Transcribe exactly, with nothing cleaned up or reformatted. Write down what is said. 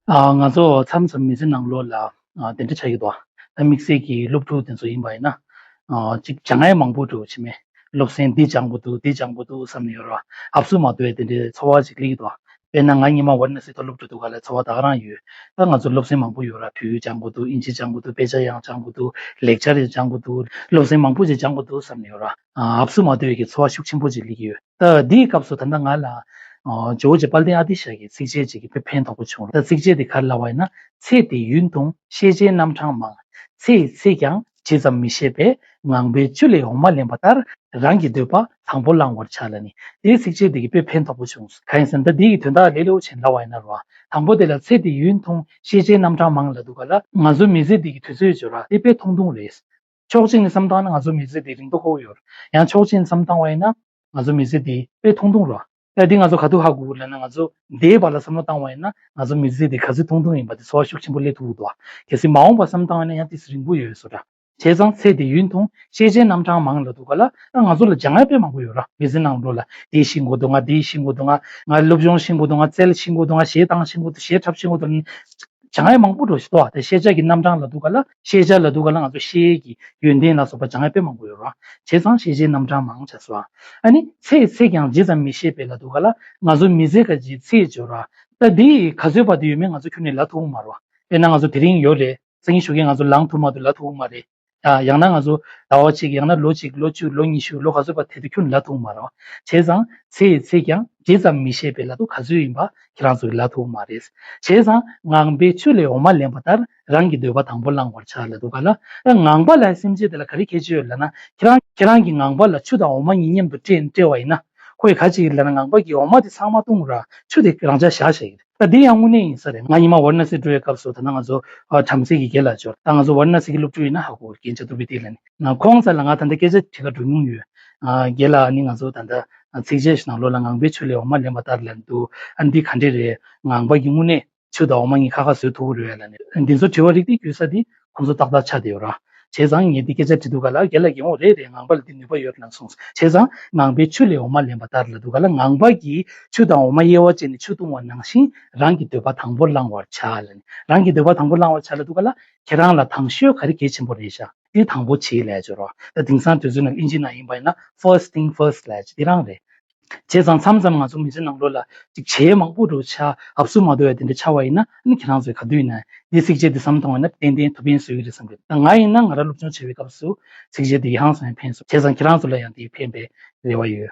ཨ། ང་ཚོ་མཚམས་མཚམས་མི་ཚེ་ནང་ལོགས་ལ། ཨ། དེ་འདྲ་ཆགས་ཀྱི་འདུག་ད་དམིགས་བསལ་གྱི་སློབ་ཕྲུག་དེ་ཚོ་ཡིན་པ་ཡིན་ན། ཨ། ཅིག་སྦྱང་ཡས་མང་པོ་འགྲོ་བྱེད་མེད། སློབ་ཚན་འདི་སྦྱང་དགོས་འདུག་འདི་སྦྱང་དགོས་འདུག་བསམ་ནས་ཡོད་ར། ཨབ་སུ་མ་ཐུབ་པའི་དེ་འདྲའི་ཚོར་བ་ཅིག་སླེབས་ཀྱི་འདུག་དཔེར་ན་ང་ཉི་མ་ཝཱ་ར་ཎ་སི་དུ་སློབ་ཕྲུག་འདུག་ག་ལ་ཚོར་བ་ད་ག་རང་ཡོད། ད་ང་ཚོ་སློབ་ཚན་མང་པོ་ཡོད་ར། བོད་ཡིག་སྦྱང་དགོས་འདུག་དབྱིན་ཇི་སྦྱང་དགོས་འདུག་དཔེ་ཆ་ཡང་སྦྱང་དགོས་འདུག་ལེགས་ཆར་ཡང་སྦྱང་དགོས་འདུག་སློབ་ཚན་མང་པོ་ཅིག་སྦྱང་དགོས་འདུག་བསམ་ནས་ཡོད་ར། ཨ། ཨབ་སུ་མ་ཐུབ་པའི་གི་ཚོར་བ་ཤུགས་ཆེན་པོ་ཅིག་སླེབས་ཀྱི་ཡོད། ད་འདིའི་སྐབས་སུ་ད་ལྟ་ང་ལ། ཨ། ཇོ་བོ་རྗེ་དཔལ་ལྡན་ཨ་ཏི་ཤ་གི་ཚིགས་བཅད་ཅིག་གིས་དཔེ་ཕན་ཐོགས་པོ་བྱུང་། ད་ཚིགས་བཅད་འདི་ག་རེ་ལབ་པ་ཡིན་ན། ཚེ་འདི་ཡུན་ཐུང་ཤེས་བྱའི་རྣམ་གྲངས་མང་། ཚེ་ཡི་ཚད་ཀྱང་ཇི་ཙམ་མི་ཤེས་པས། ངང་པའི་ཆུ་ལས་འོ་མ་ལེན་པ་ལྟར། རང་གི་འདོད་པ་དང་པོ་བླང་བར་བྱ། ལབ་ནི་དེའི་ཚིགས་བཅད་འདི་གིས་དཔེ་ཕན་ཐོགས་པོ་བྱུང་། གང་ཡིན་ཟེར་ན་ད་འདི་གི་དོན་དག་ལེ་ལེའུ་ཆེན་ལབ་པ་ཡིན་ན་རོ། དང་པོ་དེ་ལ་ཚེ་འདི་ཡུན་ཐུང་ཤེས་བྱའི་རྣམ་གྲངས་མང་ལབ་འདུག་ག་ལ། ང་ཚོ་མི་ཚེ་འདི་གི་དུས་ཚོད་ཅིག་ཡོད་ར། དེ་དཔེ་ཐུང་ཐུང་རེད། ཕྱོགས་གཅིག་ནས་བསམ་བཏང་ན་ང་ཚོ་མི་ཚེ་འདི་རིང་པོ་ཁོ་ཡོད། ཡང་ཕྱོགས་གཅིག་ནས་བསམ་བཏང་བ་ཡིན་ན་ང་ཚོ་མི་ཚེ་འདི་དཔེ་ཐུང་ཐུང་རེད། ད་འདི་ང་ཚོ་ག་དུས་ཧ་གོ་དགོས་ལབ་ན། ང་ཚོ་འདས་པ་ལ་བསམ་བློ་བཏང་བ་ཡིན་ན་ང་ཚོ་མི་ཚེ་འདི་ག་ཚོད་ཐུང་ཐུང་ཡིན་པ་དེ་ཚོར་བ་ཤུགས་ཆེན་པོ་སླེབས་ཐུབ་ཀྱི་འདུག་གལ་སྲིད་མ་འོངས་པ་བསམ་བཏང་བ་ཡིན་ན་ཡང་ཏོག་ཙམ་རིང་པོ་ཡོད་བཟོ་འདྲ། བྱས་ཙང་ཚེ་འདི་ཡུན་ཐུང་ཤེས་བྱའི་རྣམ་གྲངས་མང་ལབ་འདུག་ག་ལ། ད་ང་ཚོ་ལ་སྦྱང་ཡ་དཔེ་མང་པོ་ཡོད་ར། མི་ཚེ་ནང་ལོགས་ལ་དེ་ཤེས་དགོས་འདུག་ང་དེ་ཤེས་དགོས་འདུག་ང་ང་སློབ་སྦྱོང་ཤེས་དགོས་འདུག་ང་རྩལ་ཤེས་དགོས་འདུག་ང་གཞས་བཏང་ཤེས་དགོས་འདུག་གཞས་འཁྲབ་ཤེས་དགོས་འདུག་སྦྱང་ཡ་མང་པོ་འགྲོ་ཞིག་འདུག་དེ་ཤེས་བྱ་གི་རྣམ་གྲངས་ལབ་འདུག་ག་ལ། ཤེས་བྱ་ལབ་འདུག་ག་ལ་ང་ཚོ་ཤེས་ཀྱི་ཡོན་ཏན་ལ་སོགས་པ་སྦྱང་ཡ་དཔེ་མང་པོ་ཡོད་ར། བྱས་ཙང་ཤེས་བྱའི་རྣམ་གྲངས་མང་བྱས་སོ། ཨ་ནི་ཚེ་ཡི་ཚད་ཀྱང་ཇི་ཙམ་མི་ཤེས་པས་ལབ་འདུག་ག་ལ། ང་ཚོ་མི་ཚེ་ག་ཅིག་ཚེ་ཡི་འབྱོར་ར། ད་འདི་ག་ཚོད་བར་དུ་ཡོད་མེད་ང་ཚོ་ཁྱོན་ནས་ལབ་ཐུབ་ཀྱི་མ་རེད་བ། དཔེར་ན་ང་ཚོ་དེ་རིང་ཡོད་རེད། སང་ཉིན་ཞོགས་ཀས་ང་ཚོ་ལངས་ཐུབ་མ་ཐུབ་ལབ་ཐུབ་ཀྱི་མ་རེད། ཡང་ན་ང་ཚོ་ཟླ་བ་གཅིག་ཡང་ན་ལོ་གཅིག་ལོ་བཅུ་ལོ་ཉི་ཤུ་ལོ་ག་ཚོད་བར་དེ་དུས་ཁྱོན་ལ་ཐུག་མ་རེད། བྱས་ཙང་ཚེ་ཡི་ཚད་ཀྱང་ཇི་ཙམ་མི་ཤེས་པས་ལབ་འདུག་ག་ཚོད་ཡིན་པ་ཁྱེད་རང་ཚོ་གིས་ལབ་ཐུབ་མ་རེད། བྱས་ཙང་ངང་པའི་ཆུ་ལས་འོ་མ་ལེན་པ་ལྟར་རང་གི་འདོད་པ་དང་པོ་བླང་བར་བྱ་ལབ་འདུག་ག་ལ། ངང་པ་ལ་སེམས་ཅན་དེ་ལ་ག་རེ་ཁྱད་ཆོས་ཡོད་ལབ་ན། ཁྱེད་རང་ཁྱེད་རང་གི་ངང་པ་ལ་ཆུ་དང་འོ་མ་གཉིས་མཉམ་དུ་སྤྲད་སྤྲད་པ་ཡིན་ན། ཁོས་ག་ཅིག་ལབ་ན་ངང་པ་གི་འོ་མ་དེ་ཚང་མ་བཏུང་ར་ཆུ་དེ་རང་འཇགས་བཞག་བཞག་ཡིན། ད་འདི་ཡང་དངོས་གནས་ཡིན་ས་རེད། ང་ཉི་མ་ཝཱ་ར་ཎ་སི་འགྲོ་བའི་སྐབས་སུ་ད་ལྟ་ང་ཚོ་ཨ་བྲམ་ཟེ་གི་དགེ་ལགས་འབྱོར། ད་ང་ཚོ་ཝཱ་ར་ཎ་སི་གི་སློབ་ཕྲུག་ཡིན་ན་ཧ་གོ་རྒན་ཆ་ཐུབ་པའི་ཐིག་ལ་ནི། ང་ཁོང་རྩ་ལ་ང་ད་ལྟ་སྐད་ཆ་དྲི་ག་འགྲོ་མྱོང་ཡོད། ཨ་དགེ་ལགས་ཨ་ནི་ང་ཚོ་ད་ལྟ་ཚིགས་བཅད་ནང་ལོགས་ལ་ངང་པའི་ཆུ་ལས་འོ་མ་ལེན་པ་ལྟར་ལབ་འདུག་ཨ་འདི་ག་འདྲས་རེད། ངང་པ་གི་དངོས་གནས་ཆུ་དང་འོ་མ་གཉིས་ཁ་ཁ་བཟོས་ཐུབ་ཀྱི་རེད་ལབ་ནས། འདི་ཚོ་དྲི་བ་རིགས་འདི་བརྒྱུད་ས་འདི་ཁོང་ཚོ་ཏག་ཏག་ཆགས་བསྡད་ཡོད་ར། བྱས་ཙང་ངས་འདི་སྐད་ཆ་དྲིས་དུས་ག་ལ་རྒན་ལགས་ཀྱིས་འོ་རེད་རེད། ངང་པ་ལ་འདི་ནུས་པ་ཡོད་ལབ་གསུངས། བྱས་ཙང་ངང་པའི་ཆུ་ལས་འོ་མ་ལེན་པ་ལྟར་ལབ་འདུག་ག་ལ། ངང་པ་གིས་ཆུ་དང་འོ་མ་དབྱེ་བ་བྱས་ནས་ཆུ་བཏུང་བ་ནང་བཞིན་རང་གི་འདོད་པ་དང་པོ་བླང་བར་བྱ་ལབ་ནས། རང་གི་འདོད་པ་དང་པོ་བླང་བར་བྱ་ལབ་འདུག་ག་ལ། ཁྱེད་རང་ལ་དང་ཤོས་ག་རེ་གལ་ཆེན་པོ་རེད་ཤག་དེ་དང་པོ་བྱེད་ལབ་ཡ་ཅིག་ཡོད་ར། ད་དེང་སང་དུས་ཚོད་ནང་དབྱིན་ཇི་ནང་ཡིན་པ་ཡིན་ན་first thing first ལབ་ཡ་ཅིག་དེ་རང་རེད། བྱས་ཙང་མཚམས་མཚམས་ང་ཚོ་མི་ཚེ་ནང་ལོགས་ལ་ཅིག་བྱས་མང་པོ་འགྲོ་ཆ་ཨབ་སུ་མ་ཐུབ་ཡ་དེ་འདྲ་ཆགས་པ་ཡིན་ན། ཨ་ནི་ཁྱེད་རང་ཚོས་ག་དུས་ཡིན་ན་འདི་ཚིགས་བཅད་འདི་བསམ་བཏང་བ་ན་ཏན་ཏན་ཐུགས་ཕན་གསོས་ཀྱི་རེད་བསམ་གི། ད་ང་ཡིན་ན་ང་རང་སློབ་སྦྱོང་བྱེད་པའི་སྐབས་སུ་ཚིགས་བཅད་འདི་ཧང་སང་ཕན་སོང་། བྱས་ཙང་ཁྱེད་རང་ཚོ་ལ་ཡང་འདི་ཕན་པའི་རེ་བ་ཡོད།